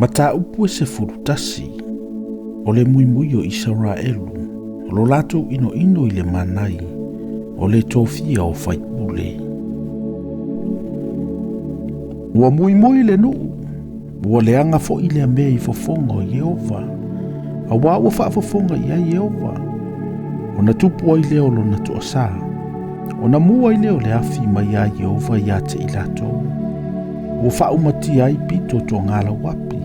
Mataupu e 11, o le muimui o Isaraelu, o lo latou inoino i le manai, o le tofia o faipule. Ua muimui le nuu, ua leaga foi lea mea i fofoga o Ieova, auā ua faafofoga i ai Ieova, ona tupu ai lea o lona toasā, ona mu ai lea o le afi mai iā Ieova ia te i latou, ua faaumatia ai pito o togalauapi.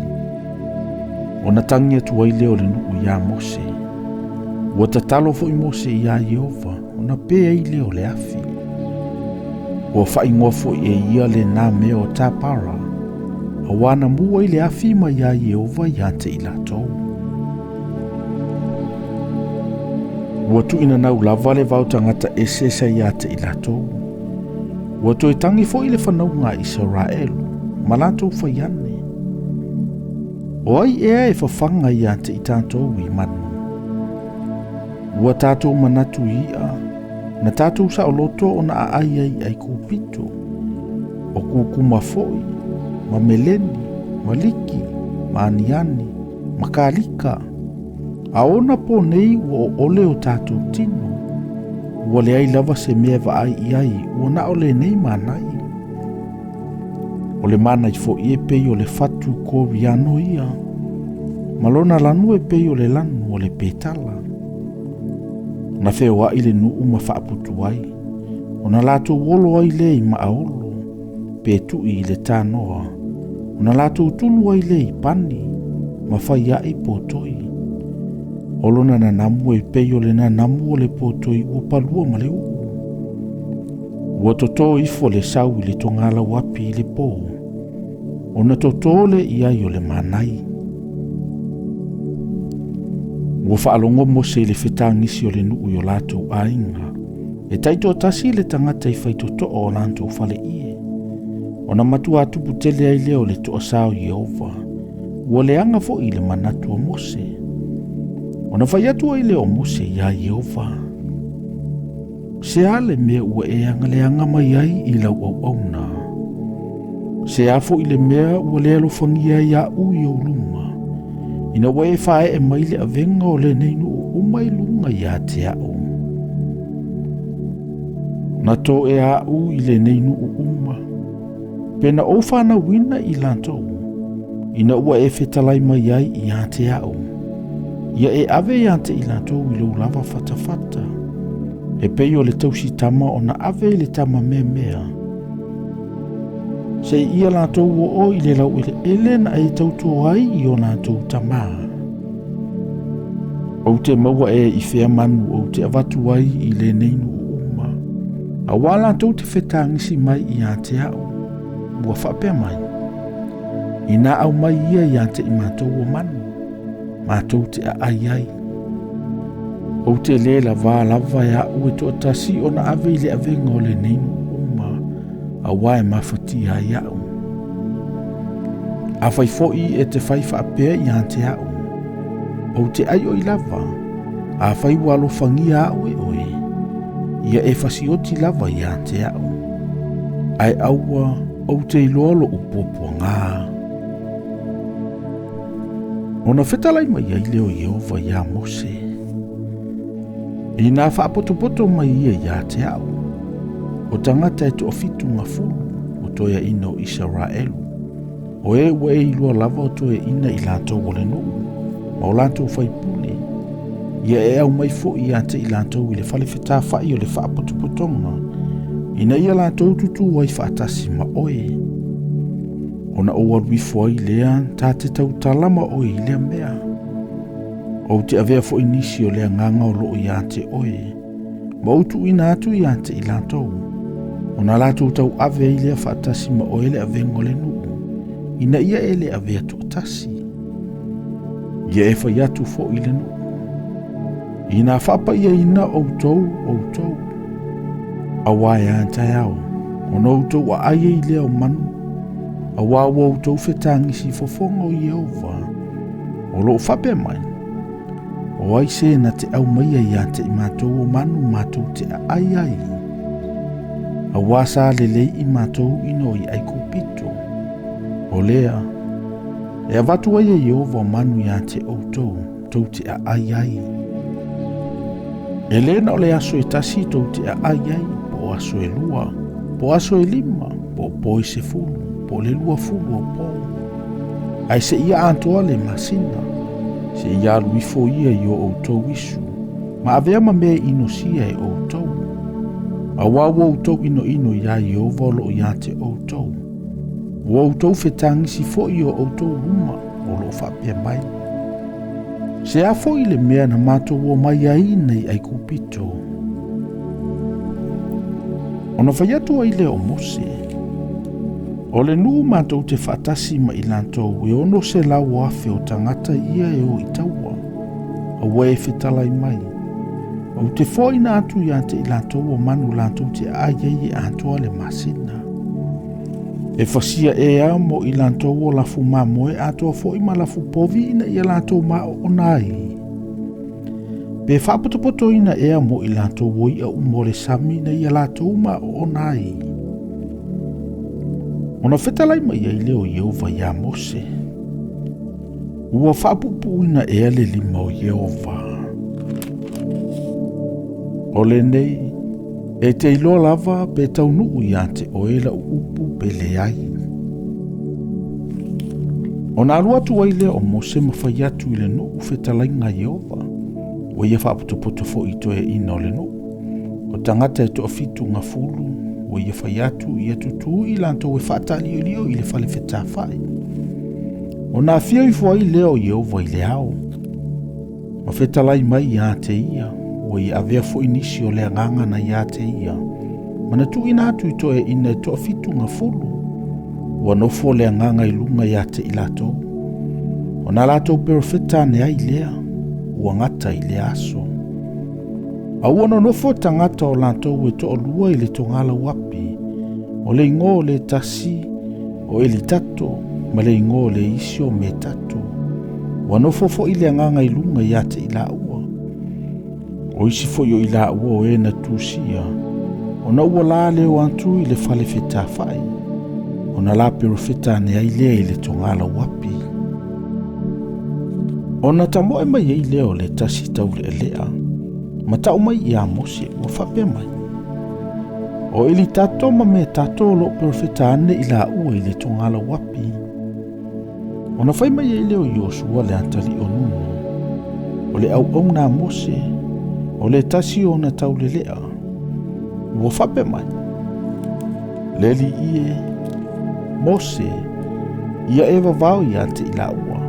Ona tagi atu ai lea o le nuu iā Mose. Ua tatalo foi Mose iā Ieova, ona pe ai lea o le afi. Ua faaigoa foi e ia lenā mea o Tapara, auā na mu ai le afi mai iā Ieova ia te i latou. Ua tuuinanau lava le vao tagata eseese ia te i latou. Ua toe tagi foi le fanauga a Isaraelu, ma latou fai ane. O ai ea e fafaga ia te i tatou i manu? Ua tatou manatu i i'a, na tatou saoloto ona aai ai i Aikupito, o kukuma foi, ma meleni, ma liki, ma aniani, ma kalika. A ona pō nei ua oole o tatou tino, ua leai lava se mea e vaai i ai, ua na o lenei manai. O le manai foi e pei o le fatu koriano ia, ma lona lanu e pei o le lanu o le petala. Na feoai le nuu ma faaputu ai, ona latou olo ai lea i maaolo, pe tui i le tanoa, ona latou tunu ai lea i pani, ma fai ai potoi. O lona nanamu e pei o le nanamu o le potoi ua palua ma le uu. Ua totō ifo le sau i le togalauapi i le pō, ona totō lea i ai o le manai. Ua faalogo Mose i le fetagisi o le nuu i o latou aiga, e taitoatasi le tagata i faitotoa o latou faleie. Ona matua tupu tele ai lea o le toasā o Ieova, ua leaga foi i le manatu o Mose. Ona fai atu ai lea o Mose iā Ieova, Se a le mea ua e agaleaga mai ai i lau auauna? Se a foi le mea ua le alofagia ai aʻu i ou luma, ina ua e faaee mai le avega o lenei nuu uma i luga ia te aʻu? Na toea aʻu i lenei nuu uma, pe na ou fanauina i latou, ina ua e fetalai mai ai ia te aʻu, ia e ave ia te i latou i lou lava fatafata, e pei o le tausi tama ona ave i le tama meamea. Se i ia latou oo i le laueleele na e tauto ai i o latou tamā. Ou te maua ea i fea manu ou te avatu ai i lenei nuu uma, auā latou te fetagisi mai ia te aʻu, ua faapea mai, Inā aumai ia ia te i matou o manu, matou te aai ai. Ou te lē lavā lava e aʻu e toatasi ona ave i le avega o lenei nuu uma, auā e mafatia ai aʻu. Afai foi e te fai faapea ia te aʻu, ou te aioi lava, afai ua alofagia aʻu e oe, ia e fasioti lava ia te aʻu. Ae aua ou te iloa loʻu puapuagā. Ona fetalai mai ai lea o Ieova iā Mose, Inā faapotopoto mai ia iā te aʻu, o tagata e toafitu gafulu o toeaina o Isaraelu, o e ua e iloa lava o toeaina i latou o le nuu, ma o latou faipule, ia e aumai foi ia te i latou i le fale fetafai o le faapotopotoga, ina ia latou tutū ai faatasi ma oe. Ona ou alu ifo ai lea ta te tautala ma oe i lea mea. Ou te avea foi nisi o le agaga o loo ia te oe, ma ou tuuina atu ia te i latou, ona latou tauave ai lea faatasi ma oe le avega o le nuu, ina ia e le avea toatasi. Ia e fai atu foi i le nuu, Inā faapaiaina outou outou, auā e a taeao, ona outou aai ai lea o manu, auā ua outou fetagisi i fofoga o Ieova, o loo faapea mai, O ai se na te aumaia ia te i matou o manu matou te aai ai? Auā sa lelei i matou ina o i Aikupito. O lea, E avatu ai e Ieova manu iā te ʻoutou, tou te aʻai ai. E lē na o le aso e tasi tou te aʻai ai, po o aso e lua, po o aso e lima, po o po e 10, po o le 20 o po. Ae seia atoa le masina, seia alu ifo ia i o ʻoutou isu, ma avea ma mea e inosia e ʻoutou. Auā ua outou ʻinoʻino iā Ieova o loo iā te ʻoutou. Ua outou fetagisi foi i o ʻoutou luma o loo faapea mai, Se a foi le mea na matou omai ai nei ʻAigupito? Ona fai atu ai lea o Mose, O le nuu matou te faatasi ma i latou e 600,000 o tagata ia e o i taua, a ua e fetalai mai, Ou te foaina atu iā te i latou o manu latou te aʻai ai e atoa le masina. E fasia ea mo i latou o lafu mamoe atoa foi ma lafu povi ina ia latou maoona ai. Pe faapotopotoina ea mo i latou o iʻa uma o le sami ina ia latou maoona ai. Ona fetalai mai ai lea o Ieova iā Mose, Ua faapuupuuina ea le lima o Ieova. O lenei, e te iloa lava pe taunuu iā te oe lau upu pe leai. Ona alu atu ai lea o Mose ma fai atu i le nuu fetalaiga a Ieova, ua ia faapotopoto foi i toeaiina o le nuu, o tagata e 70, ua ia fai atu ia tutū i latou e faataaliolio i le fale fetafai. Ona afio ifo ai lea o Ieova i le ao, ma fetalai mai iā te ia, ua ia avea foi nisi o le agaga na iā te ia, ma na tuuina atu i toeaiina e 70, ua nofo le agaga i luga iā te i latou. Ona latou perofeta ane ai lea, ua gata i lea aso. A ua nonofo tagata o latou e toalua i le togalau api, o le igoa o le tasi o Elitato ma le igoa o le isi o Metato. Ua nofo foi le agaga i luga iā te i laua. O isi foi o i laua o e na tusia, ona ua la leo atu i le fale fetafai, ona la perofeta ane ai lea i le togalau api. Ona tamoe mai ai lea o le tasi taulealea, ma tau mai iā Mose, ua faapea mai, O Elitato ma Metato o loo perofeta ane i laua i le togalau api. Ona fai mai ai lea o Iosua le atalii o Nunu, o le auauna a Mose, o le tasi o ona taulelea, ua faapea mai, Le alii e, Mose, ia e vavao iā te i laua.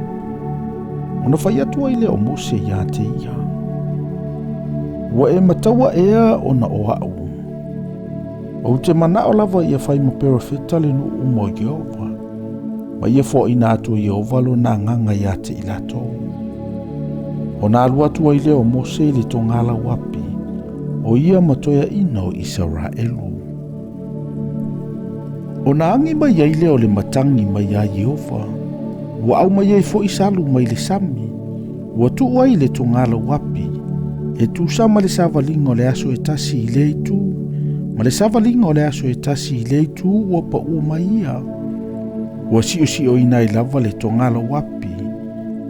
Ona fai atu ai lea o Mose iā te ia, Ua e mataua ea ona o aʻu. Ou te manao lava ia fai ma perofeta le nuu uma o Ieova, ma ia foaina atu e Ieova lona agaga iā te i latou. Ona alu atu ai lea o Mose i le togalau api, o ia ma toeaiina o Isaraelu. Ona agi mai ai lea o le matagi mai iā Ieova, ua aumai ai foi salu mai le sami, ua tuu ai i le togalau api, e tusa ma le savaliga o le aso e tasi i lea itu, ma le savaliga o le aso e tasi i lea itu ua paʻū mai ia. Ua siʻosiʻoina ai lava le togalau api,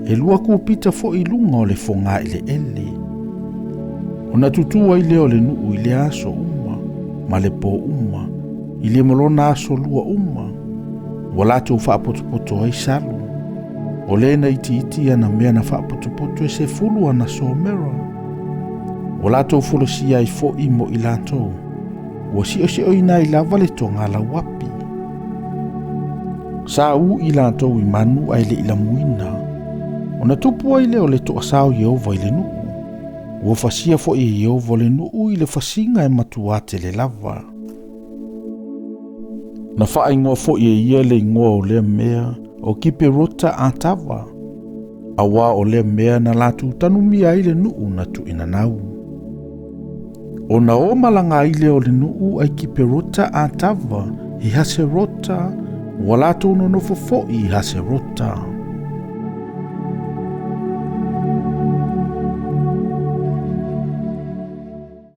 e 2 kupita foi i luga o le fogaeleele. Ona tutū ai lea o le nuu i lea aso uma, ma le pō uma, i le ma lona aso lua uma, ua latou faapotopoto ai salu. O le na itiiti ana mea na faapotopoto e 10 ana somera. Ua latou folasia ai foi mo i latou, ua siʻosiʻoina ai lava le togalau api. Sa ū i latou i manu ae le i lamuina. Ona tupu ai lea o le toasā o Ieova i le nuu. Ua fasia foi e Ieova le nuu i le fasiga e matuā tele lava. Na faaigoa foi e ia le igoa o lea mea o Kiperota Atava, auā o lea mea na latou tanumia ai le nuu na tuuina nau. Ona o malaga ai lea o le nuu ai Kiperota Atava i Haserota, ua latou nonofo foi i Haserota.